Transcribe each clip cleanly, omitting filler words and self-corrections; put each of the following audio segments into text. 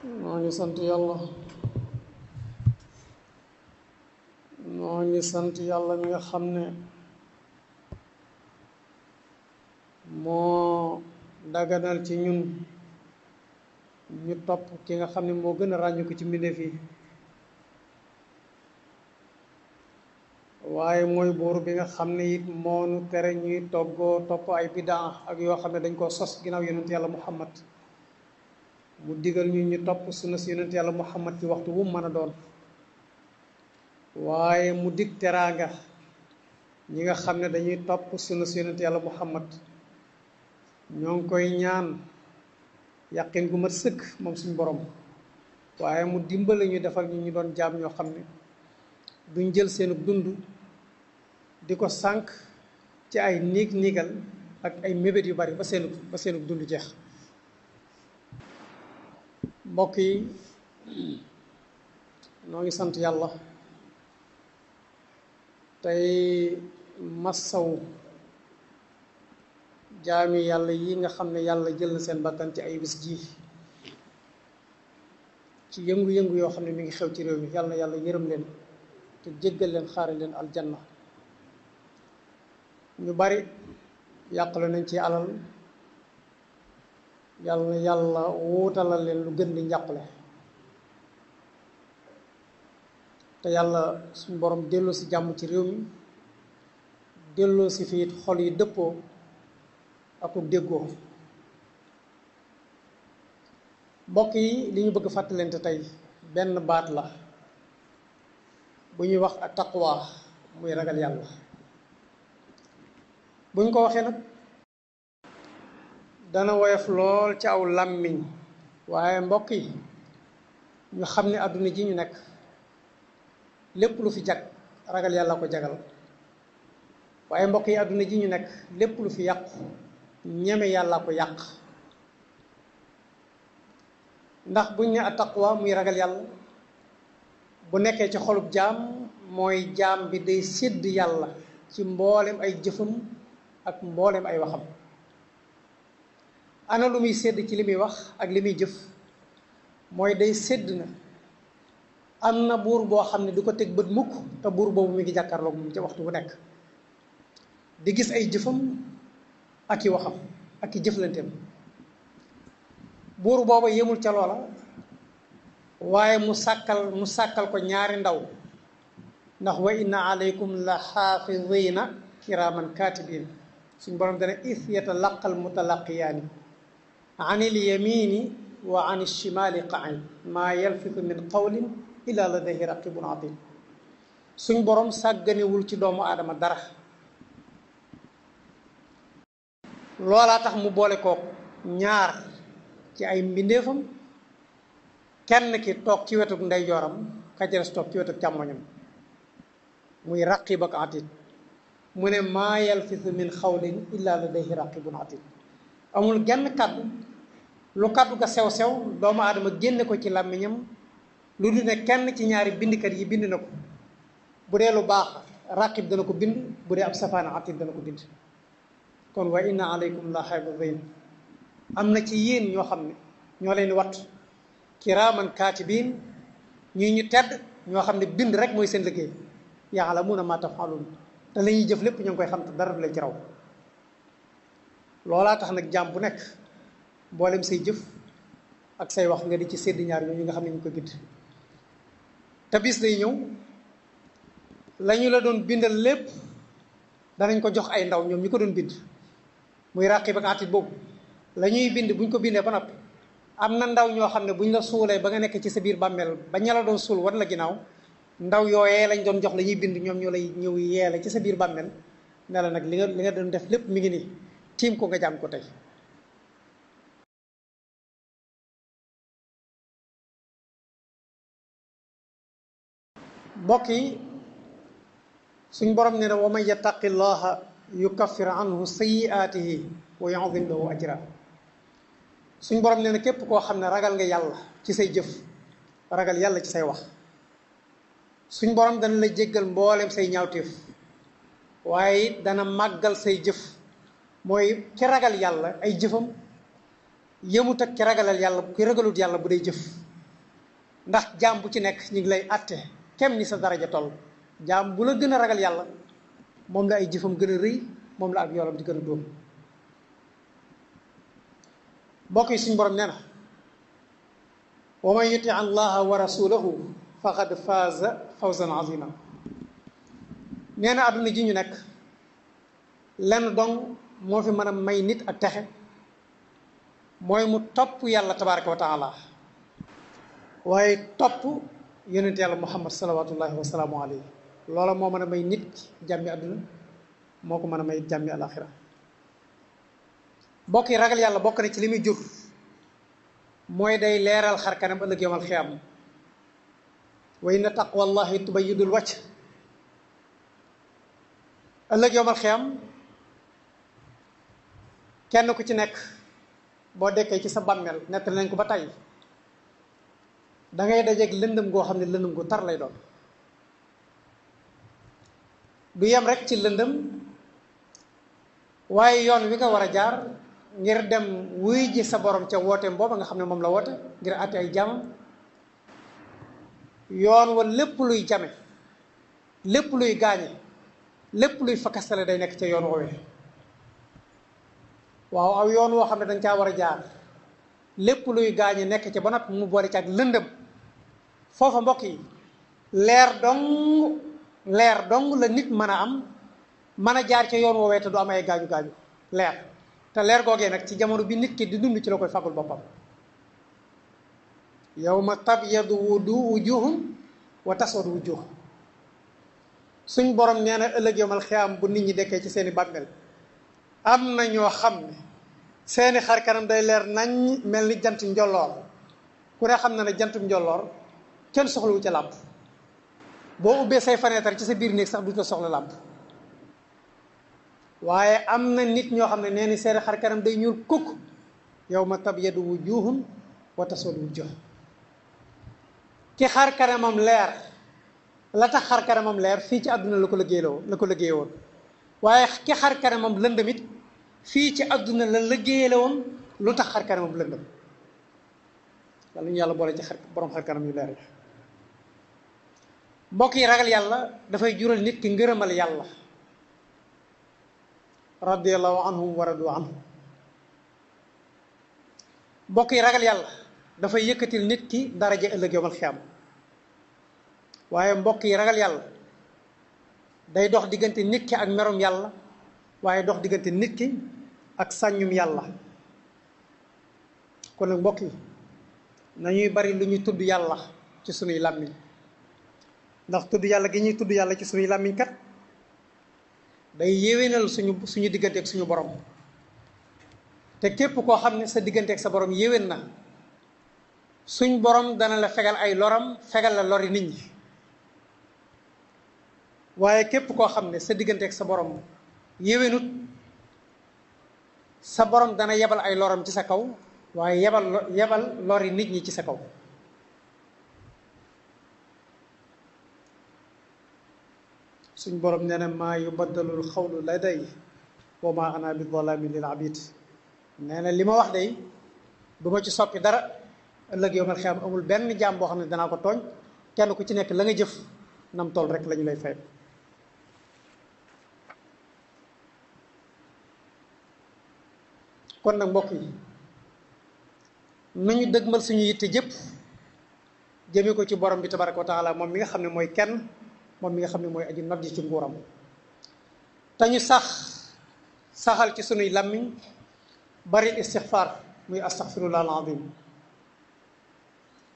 noo ngi sant yàlla noo ngi sant yàlla mi nga xam ne moo daganal ci ñun ñu topp ki nga xam ne moo gën a ràññu ko ci mbindeef yi waaye mooy buur bi nga xam ne it moo nu tere ñuy topp ay bidaa ak yoo xam ne dañ koo sos ginnaaw yonent yàlla muhammad mu digal ñu topp sunna si yonent yàlla muhammad ci waxtu wu mën a doon waaye mu dig teraanga ñi nga xam ne dañuy topp sunna si yonent yàlla muhammad ñoo ngi koy ñaan yàqin gu mat sëkk moom suñu borom waaye mu dimbale ñu defal ñu doon jaam ñoo xam ne duñ jël seenu dund di ko sànq ci ay niigal ak ay mébét yu bari ba seenu dund jeex. mbokk yi noo ngi sant yàlla tey massawu jaami yàlla yi nga xam ne yàlla jël na seen bakkan ci ay bis ji ci yëngu-yëngu yoo xam ne mi ngi xew ci réew mi yàlla na yàlla yërëm leen te jéggal leen xaare leen aljanna. ñu bari yàqale nañ ci alal yàlla na yàlla wuutalal leen lu gën di njàqale te yàlla suñu borom delloo si jàmm ci réew mi delloo si fiit xol yi dëppoo ak déggoo. mbokk yi li ñu bëgg fàttalente tey benn baat la bu ñuy wax ak taqwa muy ragal yàlla. buñ ko waxee nag dana woyof lool ci aw làmmiñ waaye mbokk yi ñu xam ne àdduna ji ñu nekk lépp lu fi jag ragal yàlla ko jagal waaye mbokk yi àdduna ji ñu nekk lépp lu fi yàqu ñeme yàlla ko yàq. ndax buñ ne at taqwa muy ragal yàlla bu nekkee ci xolub jaam mooy jaam bi day sédd yàlla ci mboolem ay jëfam ak mboolem ay waxam. ana lu muy sédd ci li muy wax ak li muy jëf mooy day sédd na am na buur boo xam ne du ko teg bët mukk te buur boobu mi ngi jàkkaarloog moom ci waxtu bu nekk di gis ay jëfam ak i waxam ak i jëflanteem. buur booba yemul ca loola waaye mu sàkkal ko ñaari ndaw ndax wa inna alaykum la xaafidina kiraman katibin suñ borom dana is yatalaqal mutalaqiyaani anil yamini wa anil shimali qaid maa yalfitu min qawlin illa ladayhi raqibun atid. suñ borom sàgganewul ci doomu aadama dara loolaa tax mu boole kook ñaar ci ay mbindeefam kenn ki toog ci wetuk ndeyjooram ka ca des toog ci wetuk càmmoñam muy raqib ak atid. mu ne maa yalfisu min xawlin illa ladayhi raqibun atid. amul genn kaddu lu kaddu ga sew-sew doomu aadama génne ko ci làmmiñam lu du ne kenn ci ñaari bindkat yi bind na ko. bu dee lu baax raqib dana ko bind bu dee ab safaana atid dana ko bind. kon wa inna alaykum la xaafidin am na ci yéen ñoo xam ne ñoo leen di wattu kiraaman kaatibiin ñii ñu tedd ñoo xam ne bind rek mooy seen liggéey yaalamuuna maa tafaaluun te la ñuy jëf lépp ñu ngi koy xam te dara du leen ci raw. loolaa tax nag jaam bu nekk mboolem say jëf ak say wax nga di ci sédd ñaar ñooñu nga xam ne ñu ko bind. te bis day ñëw la ñu la doon bindal lépp danañ ko jox ay ndaw ñoom ñu ko doon bind muy raqib ak atid boobu. la ñuy bind buñ ko bindee ba noppi am na ndaw ñoo xam ne buñ la suulee ba nga nekk ci sa biir bàmmeel ba ña la doon suul war la ginnaaw ndaw yooyee lañ doon jox la ñuy bind ñoom ñoo lay ñëw yeele ci sa biir bàmmeel ne la nag li nga doon def lépp mi ngi nii tiim ko nga jàng ko tey. mbokk yi suñ borom ne na wa man yattaqi llaha yukaffir anhu sayyi'atihi wa yu'zim lahu ajra. suñ borom nee na képp koo xam ne ragal nga yàlla ci say jëf ragal yàlla ci say wax suñ borom dana la jéggal mboolem say ñaawteef waaye it dana màggal say jëf mooy ki ragal yàlla ay jëfam yëmut ak ki ragalal yàlla ki ragalut yàlla bu day jëf ndax jaam bu ci nekk ñu ngi lay atte kem ni sa daraja toll. jaam bu la gën a ragal yàlla moom la ay jëfam gën a rëy moom la ak yoolam di gën a dóom. mbokk yi suñu borom nee na wa man yuti allaha wa rasulahu faqad faaza fawzan azima. nee na àdduna ji ñu nekk lenn dong moo fi mën a may nit ak texe mooy mu topp yàlla tabaraka wa taala waaye topp yonent yàlla muhammad salawatullahi wa salaamu alayhi. loola moo mën a may nit jàmmi àdduna moo ko mën a may jàmmi alaxira. bokk yi ragal yàlla bokk na ci li muy jur mooy day leeral xar kanam ëllëg yawmal xiyaam. wa inna taqwallahi tubayyidul wajh. ëllëg yawmal xiyaam kenn ku ci nekk boo dekkee ci sa bàmmeel nettali nañ ko ba tey da ngay dajeeg lëndëm goo xam ne lëndëm gu tar lay doon. du yem rek ci lëndëm waaye yoon wi nga war a jaar ngir dem wuy ji sa borom ca wooteem booba nga xam ne moom la woote ngir àtte ay jaamam. yoon wa lépp luy jame lépp luy gaañe lépp luy fakastale day nekk ca yoon woowee. waaw aw yoon woo xam ne dañ caa war a jaar lépp luy gaañe nekk ca ba noppi mu boole ci ak lëndëm foofa mbokk yi leer dong la nit mën a am mën a jaar ca yoon woowee te du am ay gaañu gaañu leer. te leer googee nag ci jamono bi nit ki di dund ci la koy fagul boppam. yawma tabyadu wujuhun wa taswadu wujuh. suñ borom nee na ëllëg yawmal xiyaam bu nit ñi dekkee ci seeni bàmmeel am na ñoo xam ne seeni xar kanam day leer nañ mel ni jant njolloor. ku ne xam na ne jantum njolloor kenn soxlawu ca làmp. boo ubbee say fenêtre ci sa biir néeg sax du ta soxla làmp. waaye am na nit ñoo xam ne nee ni seeni xar kanam day ñuul kukk. yawma tabyadu wujuhun wa taswadu wujuh. ki xar kanamam leer la tax xar kanamam leer fii ci àdduna la ko liggéey woon waaye ki xar kanamam lëndëm it fii ci àdduna la liggéeyale woon lu tax xar kanamam lëndëm. yàlla ñu yàlla boole ci borom xar kanam yu leer yi. mbokk yi ragal yàlla dafay jural nit ki ngërëmal yàlla radiyallahu anhum wa radu anhu. mbokk yi ragal yàlla dafay yëkkatil nit ki daraja ëllëg yawmal xiyaam. waaye mbokk yi ragal yàlla day dox diggante nit ki ak merum yàlla waaye dox diggante nit ki ak sàññum yàlla. kon nag mbokk yi nañuy bari lu ñuy tudd yàlla ci sunuy làmmiñ ndax tudd yàlla gi ñuy tudd yàlla ci sunuy làmmiñ kat day yéwénal suñu diggante ak suñu borom. te képp koo xam ne sa diggante ak sa borom yéwén na suñ borom dana la fegal ay loram fegal la lori nit ñi. waaye képp koo xam ne sa diggante ak sa borom yéwénut sa borom dana yebal ay loram ci sa kaw waaye yebal lori nit ñi ci sa kaw. suñ borom nee na maa yubaddalul xawlu laday wa ma ana bi zalami lil abid. nee na li ma wax day du ma ci soppi dara. ëllëg yawmal xiyaam amul benn jaam boo xam ne danaa ko tooñ. kenn ku ci nekk la nga jëf nam toll rek lañu lay fay. kon nag mbokk yi nañu dëgmal suñu yitte jëpp jëme ko ci borom bi tabaraka wa taala moom mi nga xam ne mooy kenn moom mi nga xam ne mooy aji not ji ci nguuram. te ñu saxal ci sunuy làmmiñ bari istixfaar muy astaxfirullah alazim.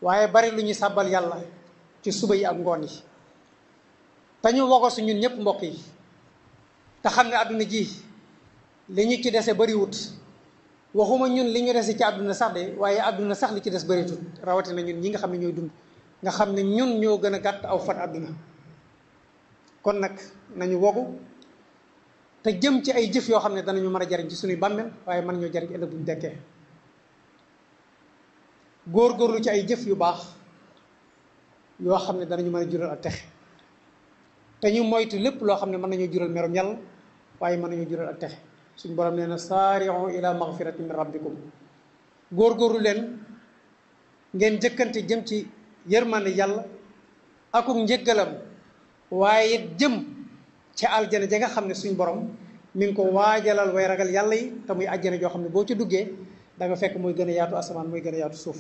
waaye bari lu ñuy sàbbal yàlla ci suba yi ak ngoon yi. te ñu wogosu ñun ñëpp mbokk yi te xam ne àdduna ji li ñu ci dese bariwut. waxuma ñun li ñu dese ci àdduna sax de waaye àdduna sax li ci des bëreetut rawatina ñun ñi nga xam ne ñooy dund nga xam ne ñun ñoo gën a gàtt aw fan àdduna. kon nag nañu wogu te jëm ci ay jëf yoo xam ne danañu mën a jariñ ci suñuy bàmmeel waaye mën ñoo jariñ ëllëg buñu dekkee. góor-góorlu ci ay jëf yu baax yoo xam ne danañu mën a jural ak texe te ñu moytu lépp loo xam ne mën nañoo jural merum yàlla waaye mën nañoo jural ak texe. suñ borom nee na saari'u ila magfiratin min rabbikum. góor-góorlu leen ngeen jëkkante jëm ci yërmande yàlla akuk njëggalam waaye it jëm ci aljana ja nga xam ne suñ borom mi ngi ko waajalal way ragal yàlla yi te muy àjjana joo xam ne boo ci duggee da nga fekk muy gën a yaatu asamaan muy gën a yaatu suuf.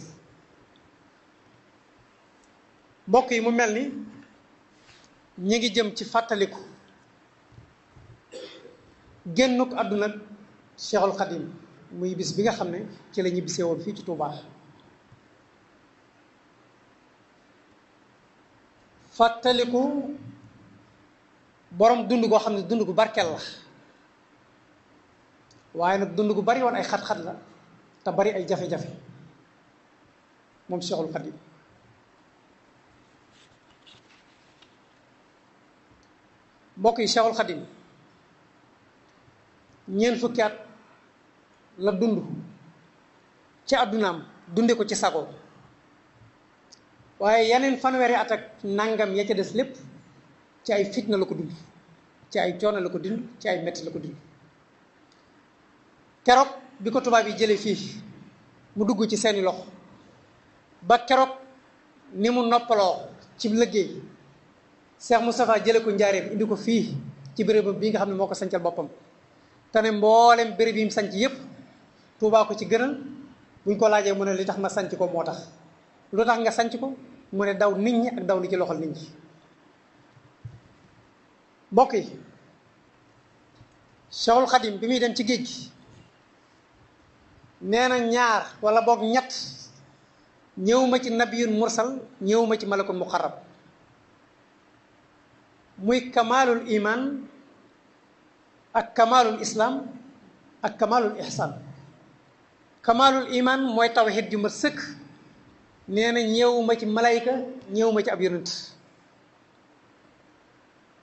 mbokk yi mu mel ni ñi ngi jëm ci fàttaliku génnuk àdduna Cheikhul Khadim muy bis bi nga xam ne ci la ñibbisee woon fii ci Touba. fàttaliku borom dund goo xam ne dund gu barkeel la waaye nag dund gu bari woon ay xat-xat la te bari ay jafe-jafe moom Cheikhul Khadim. mbokk yi Cheikhul Khadim ñeent fukki at la dund ci àddunaam dunde ko ci sago waaye yeneen fanweeri at ak nangam ya ca des lépp ci ay fitna la ko dund ci ay coono la ko dund ci ay metti la ko dund. keroog bi ko tubaab yi jëlee fii mu dugg ci seeni loxo ba keroog ni mu noppaloo ci liggéey Cheikh Moustapha jële ko njaareem indi ko fii ci bérébam bii nga xam ne moo ko sancal boppam te ne mboolem béréb yi mu sanc yépp Tuubaa ko ci gënal. buñ ko laajee mu ne li tax ma sanc ko moo tax. lu tax nga sanc ko mu ne daw nit ñi ak daw li ci loxol nit ñi. mbokk yi Cheikhul Khadim bi muy dem ci géej gi nee na ñaar wala boog ñett ñëwuma ci nabiyun mursal ñëwuma ci malakul muqarrab muy kamalul iman ak kamalul islam ak kamalul ihsan. kamalul iman mooy tawhid ju mat sëkk nee na ñëwuma ci malayka ñëwuma ci ab yonent.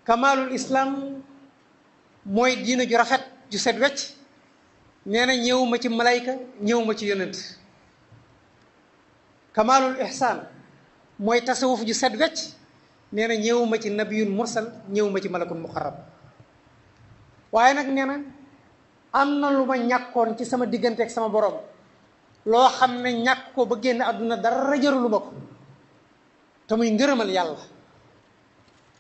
kamalul islam mooy diina ju rafet ju set wecc nee na ñëwuma ci malayka ñëwuma ci yonent. kamalul ihsan mooy tasawuf ju set wecc nee na ñëwuma ci nabiyun mursal ñëwuma ci malakul muqarrab. waaye nag nee na am na lu ma ñàkkoon ci sama diggante ak sama borom loo xam ne ñàkk ko ba génn àdduna dara jërulu ma ko te muy ngërëmal yàlla.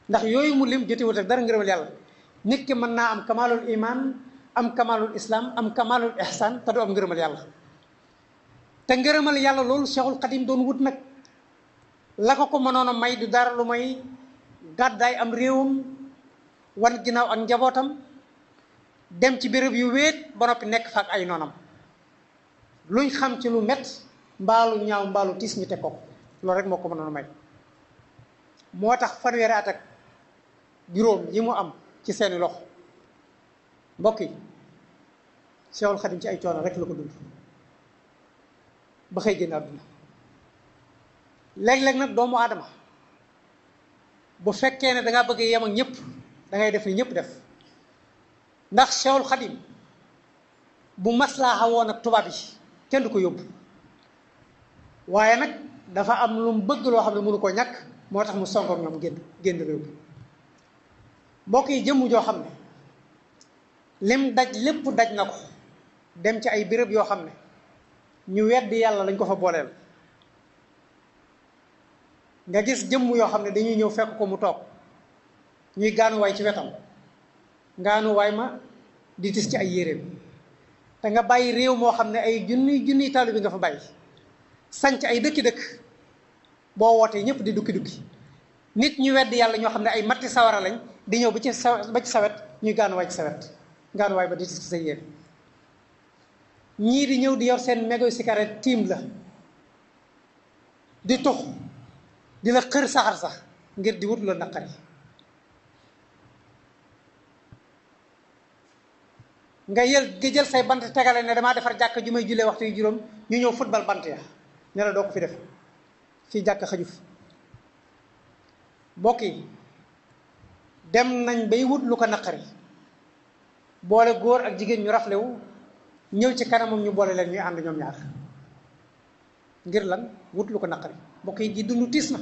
ndax yooyu mu lim jotewut ak dara ngërëmal yàlla. nit ki mën naa am kamalul iman am kamalul islam am kamalul ihsan te du am ngërëmal yàlla. te ngërëmal yàlla loolu Cheikhul Khadim doon wut nag la ko mënoon a may du dara lu may gàddaay am réewam wan ginnaaw ak njabootam dem ci béréb yu wéet ba noppi nekk fa ak ay noonam luñ xam ci lu met mbaalu ñaaw mbaalu tiis ñu teg ko loolu rek moo ko mënoon a may. moo tax fanweeri at ak juróom yi mu am ci seeni loxo mbokk yi Cheikhul Khadim ci ay coono rek la ko dund ba xëy génn àdduna. léeg-léeg nag doomu aadama bu fekkee ne dangaa bëgg yem ak ñëpp dangay def ni ñëpp def. ndax Cheikhul Khadim bu maslaaxa woon ak tubaab yi kenn du ko yóbbu waaye nag dafa am lu mu bëgg loo xam ne mënu koo ñàkk moo tax mu songoog ñoom génn réew mi. mbokk yi jëmm joo xam ne lim daj lépp daj na ko dem ci ay béréb yoo xam ne ñu weddi yàlla lañ ko fa booleel. nga gis jëmm yoo xam ne dañuy ñëw fekk ko mu toog ñuy gaanuwaay ci wetam ngaanuwaay ma di tis ci ay yéreem te nga bàyyi réew moo xam ne ay junniy taalibe bi nga fa bàyyi sanc ay dëkki-dëkk boo wootee ñëpp di dukki-dukki nit ñu wedd yàlla ñoo xam ne ay matti sawara lañ di ñëw ba ci sawet ñuy gaanuwaay ci sawet gaanuwaay ba di tis ci sa yére ñii di ñëw di yor seen mégoy cigarette tiim la di tux di la xër saxar sax ngir di wut la naqari. nga jël say bant tegale ne damaa defar jàkk ju may jullee waxtu yu juróom ñu ñëw football bant ya ne la doo ko fi def fii jàkk xajuf. mbokk yi dem nañ bay wut lu ko naqari boole góor ak jigéen ñu raflewu ñëw ci kanamam ñu boole leen ñuy ànd ñoom ñaar ngir lan wut lu ko naqari. mbokk yi ji dund tiis na.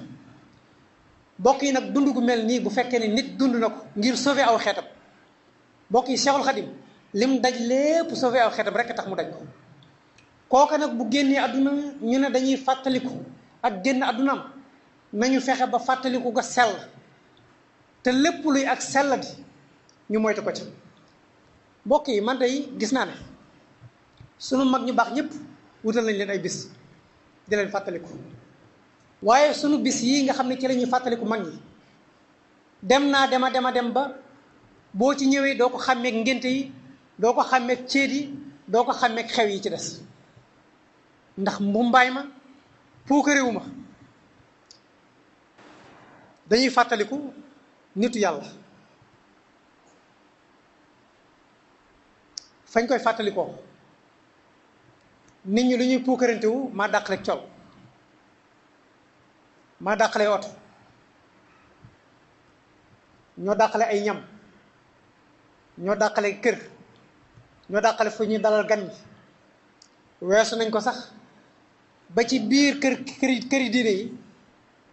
mbokk yi nag dund gu mel nii bu fekkee ne nit dund na ko ngir sauver aw xeetam mbokk yi Cheikhul Khadim lim daj lépp sauver aw xeetam rek tax mu daj ko. kooka nag bu génnee àdduna ñu ne dañuy fàttaliku ak génn àddunaam nañu fexe ba fàttaliku ga sell te lépp luy ak selladi ñu moytu ko ci. mbokk yi man day gis naa ne sunu mag ñu baax ñëpp wutal nañ leen ay bis di leen fàttaliku waaye sunu bis yii nga xam ne ci la ñuy fàttaliku mag ñi dem naa dem ba boo ci ñëwee doo ko xàmmeek ngénte yi doo ko xàmmeek céet yi doo ko xàmmeek xew yi ci des ndax mbumbaay ma puukaréewu ma dañuy fàttaliku nitu yàlla fañ koy fàttalikoo nit ñi lu ñuy puukarantewu maa dàqale col maa dàqale oto ñoo dàqale ay ñam ñoo dàqale kër ñoo dàqale fu ñuy dalal gan ñi weesu nañ ko sax ba ci biir këri diine yi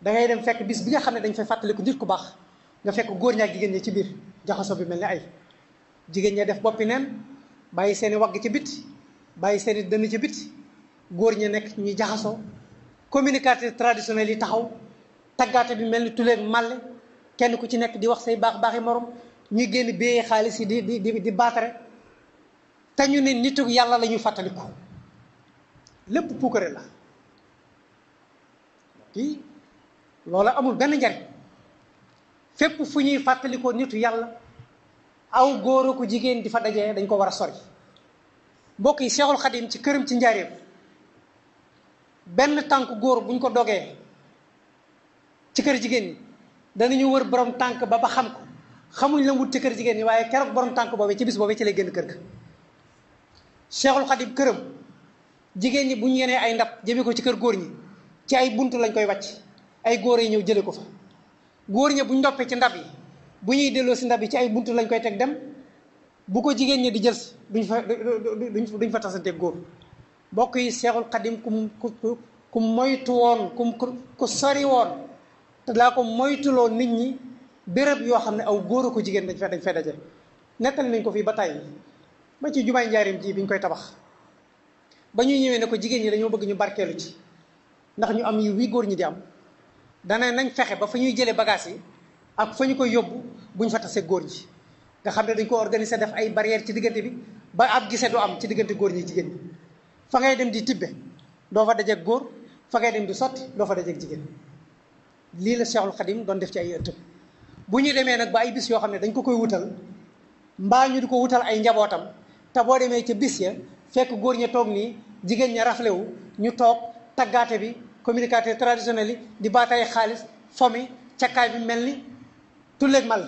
da ngay dem fekk bis bi nga xam ne dañ fay fàttaliku nit ku baax nga fekk góor ñaak jigéen ñi ci biir jaxasoo bi mel ni ay jigéen ña def boppi neen bàyyi seeni wagg ci biti bàyyi seeni dënn ci biti góor ñi nekk ñuy jaxasoo communicateur traditionnel yi taxaw taggaate bi mel ni tuleeg màlle kenn ku ci nekk di wax say baax yi morom ñuy génn béyee xaalis yi di baatare te ñu ne nitu yàlla la ñuy fàttaliku lépp puukare la kii loola amul benn njariñ fépp fu ñuy fàttalikoo nitu yàlla aw góor ko jigéen di fa dajee dañ ko war a sori. mbokk yi Seexul Xadim ci këram ci njaareem benn tànk góor buñ ko dogee ci kër jigéen ñi danañu wër borom tànk ba xam ko xamuñ la wut ci kër jigéen ñi waaye keroog borom tànk boobee ci bis boobee ci lay génn kër ga. Seexul Xadim këram jigéen ñi bu ñu yenee ay ndab jëmee ko ci kër góor ñi ci ay buntu lañ koy wàcc ay góor yi ñëw jële ko fa góor ñi buñ ndoppee ci ndab yi bu ñuy delloo si ndab yi ci ay buntu lañ koy teg dem bu ko jigéen ñi di jël si duñ fa tasanteeg góor. mbokk yi Seexul Xadim ku moytu woon ku sori woon te daa ko moytuloo nit ñi béréb yoo xam ne aw góor ko jigéen dañ fay daje. nettali nañ ko fii ba tàyyi ba ci jumaay njaarim ji biñ koy tabax ba ñuy ñëwee ne ko jigéen ñi dañoo bëgg ñu barkeelu ci ndax ñu am yi wii góor ñi di am dana nañ fexe ba fa ñuy jëlee bagage yi ak fa ñu koy yóbbu buñ fa tasee góor ñi nga xam ne dañ ko organiser def ay barrière ci diggante bi ba ab gisee du am ci diggante góor ñi jigéen ñi fa ngay dem di tibbe doo fa dajeeg góor fa ngay dem di sotti doo fa dajeeg jigéen. lii la Cheikhul Khadim doon def ci ay ëttëm bu ñu demee nag ba ay bis yoo xam ne dañ ko koy wutal mbaa ñu di ko wutal ay njabootam te boo demee ca bis ya fekk góor ña toog nii jigéen ña raflewu ñu toog taggaate bi communicateur traditionnel yi di baatare xaalis fomi cakkaay bi mel ni tulleeg mal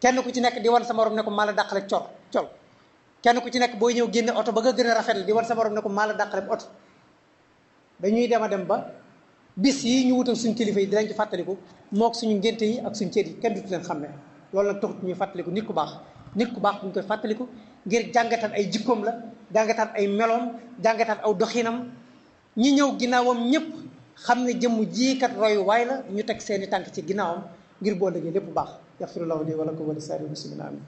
kenn ku ci nekk di wan sa morom ne ko maa la dàqale col kenn ku ci nekk booy ñëw génne oto ba nga gën a rafet la di wan sa morom ne ko maa la dàqale oto dañuy dem a dem ba bis yi ñu wutal suñ kilifa yi dinañ ci fàttaliku mook suñu ngénte yi ak suñ ceet yi kenn du leen xam ne loolu nag taxut ñuy fàttaliku nit ku baax bu ñu koy fàttaliku ngir jàngataan ay jikkoom la jàngataan ay meloom jàngataan aw doxinam ñi ñëw ginnaawam ñëpp xam ne jëmm jiikat royu waay la ñu teg seeni tànk ci ginnaawam ngir boo ëllëgee lépp bu baax yaxfirullahu li wa lakum wa li saa'iril muslimina amin